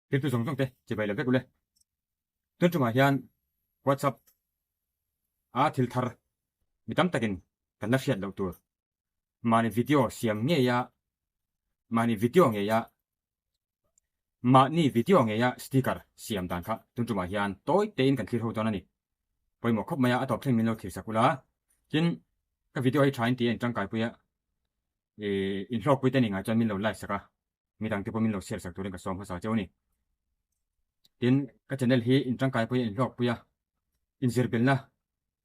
Thiltu zawng zawng te chibai lo vek ule. Tun tumah hian WhatsApp a thil thar mi tam takin kan la hriat loh tur mahni video siam ngeia mahni video ngeia mahni video ngeia sticker siam dan kha tun tumah hian tawi tein kan thlir ho dawn a ni. Pawimawh khawp mai a, a tawp thleng min lo thlir sak ula. Tin, ka video hi thain tih a intangkaipui a, inhlawkpui te ni ngai chuan min lo like sak a. Midang te pawh min lo share sak turin ka sawm hmasa cheu a ni. Tin, ka channel hi in tangkai pawhin in hlawkpui a, inzir belna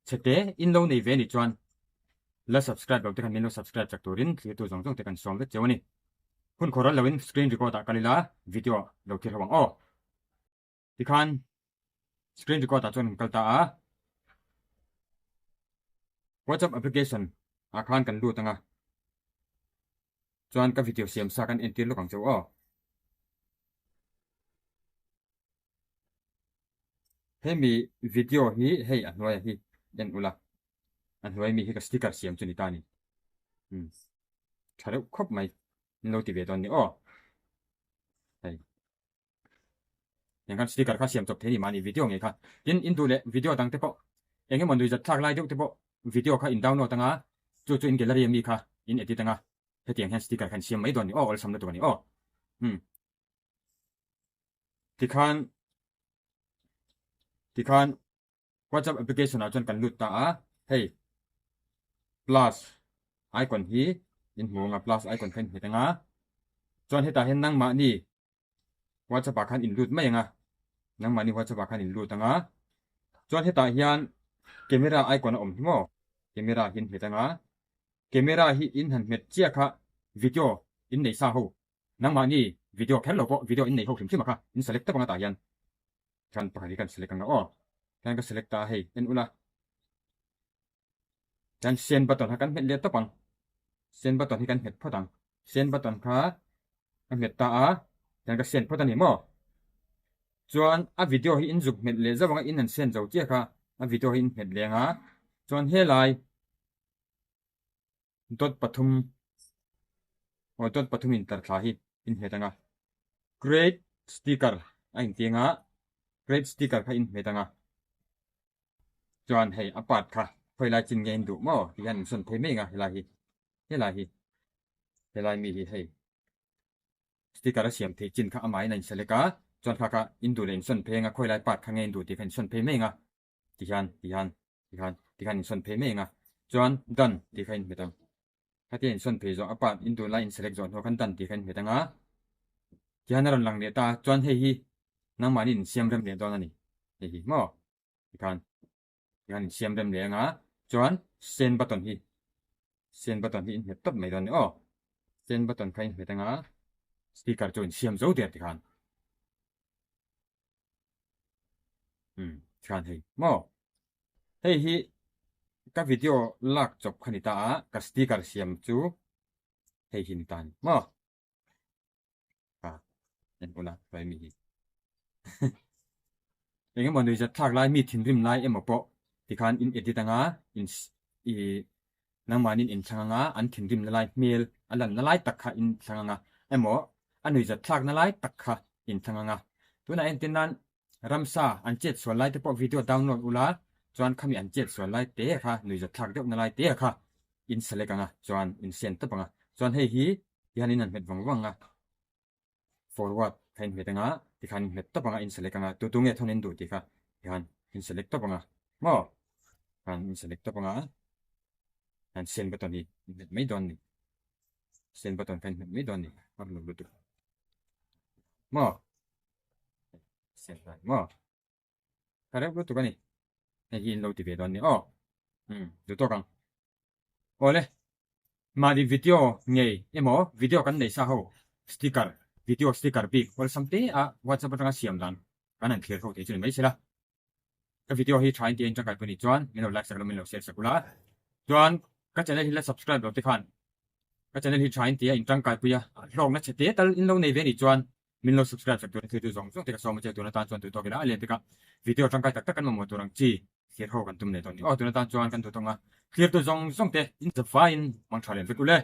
chhe te in lo nei ve anih chuan la subscribe lo te khan min lo subscribe chak turin thlirtu zawng zawng te kan sawm vek cheu a ni. Hun khawr ral loin screen record ah kal ila video lo thlir ho ang aw. Tikhan screen record ah chuan kan kal ta a, WhatsApp application ah khan kan lut ang a. Chuan ka video siam sa kan entir lawk ang cheu aw. Hemi video hi hei a hnuaia hi en ula, a hnuai mi hi ka sticker siam chu ni ta ni. Umm tha reuh khawp mai, in lo ti ve dawn ni aw. Hei. Eng khan sticker kha siam chawp thei ni mahni video ngei kha. Tin, in duh leh video dang te pawh eng emaw nuihzat thlak lai deuh te pawh video kha in download anga chu chu in gallery ami kha in edit anga hetiang hian sticker kha in siam mai dawn ni aw awlsam lutuk a ni aw. Umm. Tikhan tikhan WhatsApp application ah chuan kan lut ta a, hei plus icon hi in hmu anga plus icon kha in hmet anga chuan hetah hian nangmahni WhatsApp ah khan in lut mai anga nangmahni WhatsApp ah khan in lut anga chuan hetah hian camera icon a awm hi maw camera hi in hmet anga camera hi in han hmet chiah kha video in nei sa ho nangmahni video kher lo pawh video in nei ho hrim hrim a kha in select tawp anga tah hian Chuan pakhat hi kan select ang a aw. Chuan ka select ta a hei en ula. Chuan send button kha kan hmet leh tawp ang. Send button hi kan hmet phawt ang. Send button kha ka hmet ta a, chuan ka send phawt a ni maw. Chuan a video hi in zuk hmet leh zauh ang a, in han send zo chiah kha a video hi in hmet leh ang a. Chuan helai dot pathum aw dot pathum in tarthla hi in hmet ang a create sticker a inti ang a create sticker kha in hmet ang a chuan hei a part kha khawi lai chin nge in duh maw ti hian in sawn phei mai ang a helai hi helai hi helai mi hi hei sticker a siam theih chin kha amahin a in select a chuan kha kha in duh leh in sawn phei ang a khawi lai part kha nge in duh tih kha in sawn phei mai ang a. Tihian, tihian, tihian, tihian in sawn phei mai ang a, chuan done tih kha in hmet ang. Khatia in sawn phei zawh a part in tunlai in select zawh hnuah khan done tih kha in hmet ang a, tihian a rawn lang leh ta a, chuan hei hi nangmahni in siam rem leh dawn a ni, hei hi maw tikhan tihian in siam rem leh ang a, chuan send button hi send button hi in hmet tawp mai dawn a ni aw, send button kha in hmet ang a, speaker chu in siam zo der tikhan. Umm chuan hei maw hei hi ka video lak chawp kha ni ta a ka sticker siam chu hei hi ni ta ni maw a en ula hruai mi hi eng emaw nuihzat thlak lai mi thinrim lai emaw pawh tikhan in edit anga in i Nangmahnin in thlang anga an thinrimna lai hmel a lanna lai tak kha in thlang anga emaw a nuihzat thlakna lai tak kha in thlang anga. Tunah entir nan ramsa an chet sual lai te pawh video download ula chuan khami an chet sual lai te kha nuihzat thlak deuhna lai te kha in select anga chuan in send tawp anga. Chuan hei hi tihian in han hmet vang vang anga forward kha in hmet anga tikhan in hmet tawp anga in select anga tu tu nge thawn in duh tih kha tihan in select tawp anga maw khan in select tawp anga han send button hi in hmet mai dawn ni send button kha in hmet mai dawn ni har lo lutuk maw send lai maw tha reuh lutuk ani hei hi in lo ti ve dawn ni aw um duh tawk ang awle mahni video ngei emaw video kan nei sa ho sticker video sticker bik awlsam te a whatsapp atanga siam dan kan han thlir ho thei chu ni mai sela ka video hi tha in ti a in tangkai pawh ni chuan min lo like sak lo min lo share sak ula chuan ka channel hi la subscribe lo te khan ka channel hi tha in ti a in tangkai pui a hlawkna chhe te tal in lo nei ve ni chuan Min lo subscribe sak tur thiltu zawng zawng te ka sawm a che, tun atan chuan duh tawk ila a lian pek a, video tangkai tak tak kan mamawh tur ang chi thlir ho kan tum leh dawn ni aw, tun atan chuan kan duh tawk ang a, thlir tu zawng zawng te in zavaiin mang tha leh vek u le.